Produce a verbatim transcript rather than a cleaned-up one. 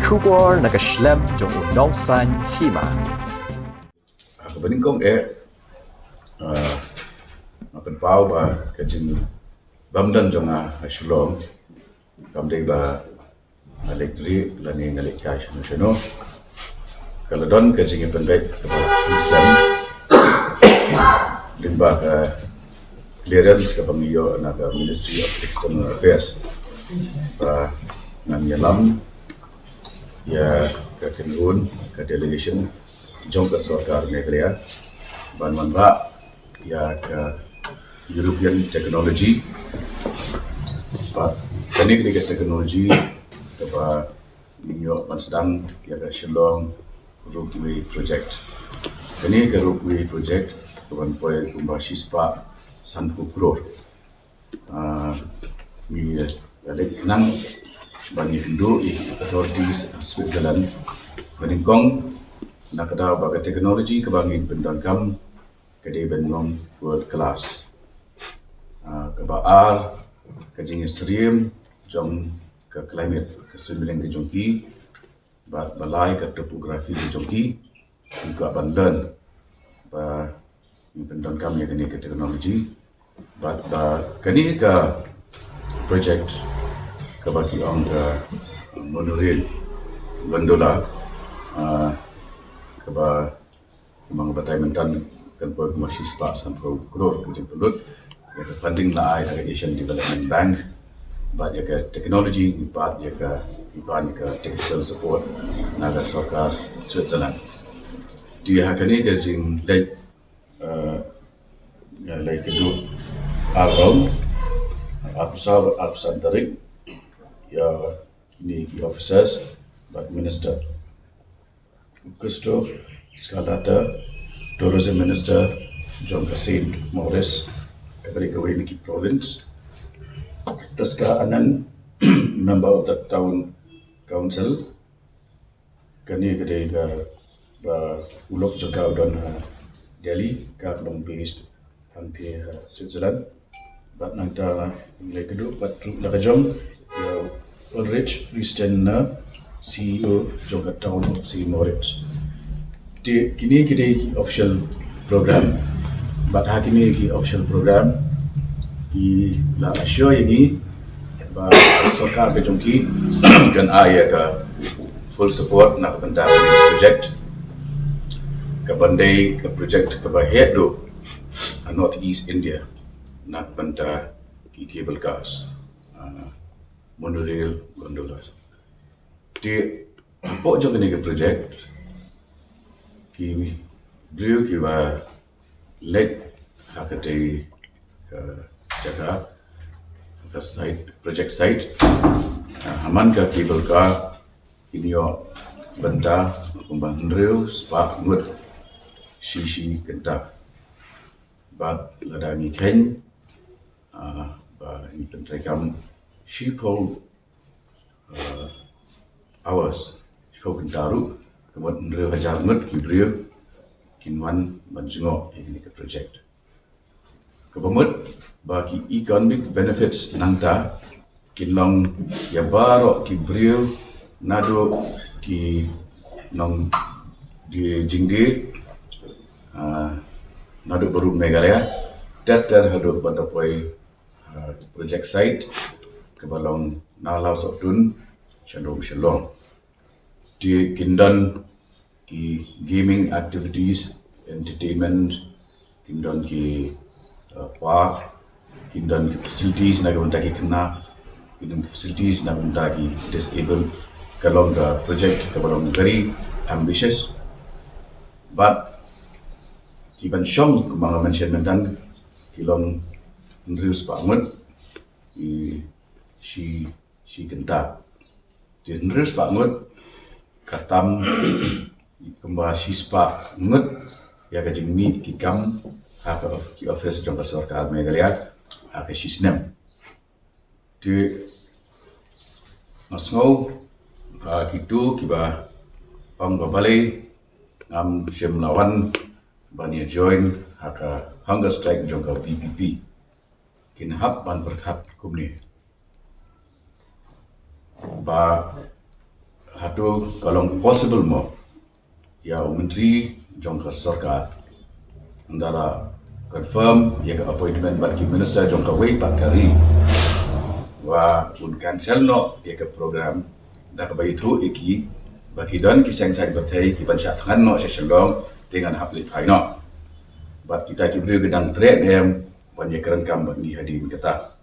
Khubor na ka shlem jong u nongsan hima. Ah, kaba nyngkong eh, ah, nga pynpaw ba ka jingbam don jong nga ha Shillong kam dei ba nga leit rieh lane nga leit kai shano shano. Ka la don ka jingpynbeit kaba slem lyngba ka clearance kaba ngi ïoh na ka Ministry of External Affairs ba ngan ïalam ïa ka kynhun, ka delegation jong ka sorkar Meghalaya ban wanrah ïa ka European technology. Bad kane ka dei ka technology kaba ngi ïoh ban sdang ïa ka Shillong Ropeway Project. Kane ka Ropeway Project ka ban poi kumba shispah sanphew klur. Ah, ngi, ah, leit khnang ba ngi kynduh ïa ki authorities ha Switzerland ba nyngkong na ka daw ba ka technology kaba ngin pyndonkam ka dei ban long world class. Ah, kaba ar, ka jingsyriem jong ka climate, ka suiñ bneng ka jong ki, bad ba lai, ka topography ka jong ki, ki kwah ban learn ba ngin pyndonkam ïa kane ka technology. Bad ba kane ka project kaba ki ong ka monorail gondola, ah, kaba, kumba nga batai mynta kan poi kumba shispah sanphew klur ka jingpynlut. Ïa ka funding la ai da ka Asian Development Bank. Bad ïa ka technology ngi pan ïa ka, ngi pan ïa ka technical support na ka sorkar Switzerland. Te ha kane ka jingleit, eh, ngi la ïakynduh ar round, arphew saw, arphew san tarik, ïa kine ki officers bad minister. Christophe Scarlata, Tourism Minister jong ka Saint Maurice, kaba dei kawei na ki province. Prisca Anand, Member of the Town Council. Kane ka dei kaba u lok jong ka u don ha Delhi, ka ka long based hangtei ha Switzerland. Bad nangta ngi la ïakynduh bad ruh la ka jong ïa Ulrich Christian, C E O jong ka Town of Saint Moritz. Te kine ki dei ki official program. Bad ha kine ki official program ki la assure ïa ngi ba sorkar ka jong ki kan ai ïa ka full support na ka bynta ka project. Ka ban dei ka project kaba heh duh ha North East India na ka bynta ki cable cars, ah, monorail gondolas. Te hapoh jong kane ka project ki briew kiba leit ha katei ka jaka, ha ka site, project site, ah, ha man ka cable car kin ïoh bynta kumba hynriew spah ngut shi shi kynta. Bad lada ngi kheiñ, ah, ba ngi pyntreikam shiphew, ah, hours, shiphew kynta ruh, ka mut hynriew hajar ngut ki briew kin wan ban jngoh ïa kane ka project. Kaba mut ba ki economic benefits nangta kin long ïa baroh ki briew, naduh ki nongdie jingdie, ah, naduh baroh Meghalaya, ter ter haduh ban da poi, ah, project site kaba long na Lawsohtun sha Shillong. Te kin don ki gaming activities, entertainment, kin don ki, uh, park, kin don ki facilities na ka bynta ki khynnah, kin don ki facilities na ka bynta ki disabled. Ka long ka project kaba long very ambitious. Bad ki ban shong kumba nga mention mynta ki long hynriew spah ngut, i shi shi kynta. Te hynriew spah ngut ka tam kumba shi spah ngut ïa ka jingmih ki kam ha ka of-, ki office jong ka sorkar Meghalaya ha ka shi snem. Te nga sngew ba kito kiba ong ba balei ngam shym la wan ban ïa join ha ka hunger strike jong ka V P P, kin hap ban pyrkhat kumne ba, Hato ka long possible mo ïa u myntri jong ka sorkar, ynda la confirm ïa ka appointment bad ki minister jong kawei pat ka ri, wa un cancel noh ïa ka program da kaba ïathuh ïa ki ba ki don ki seng saiñ pyrthei kiban shah thngan noh sha Shillong, te ngan hap leit phai noh. Bad kita ki briew ki dang treh ne em ban ïakren kam bad ngi hadien kata.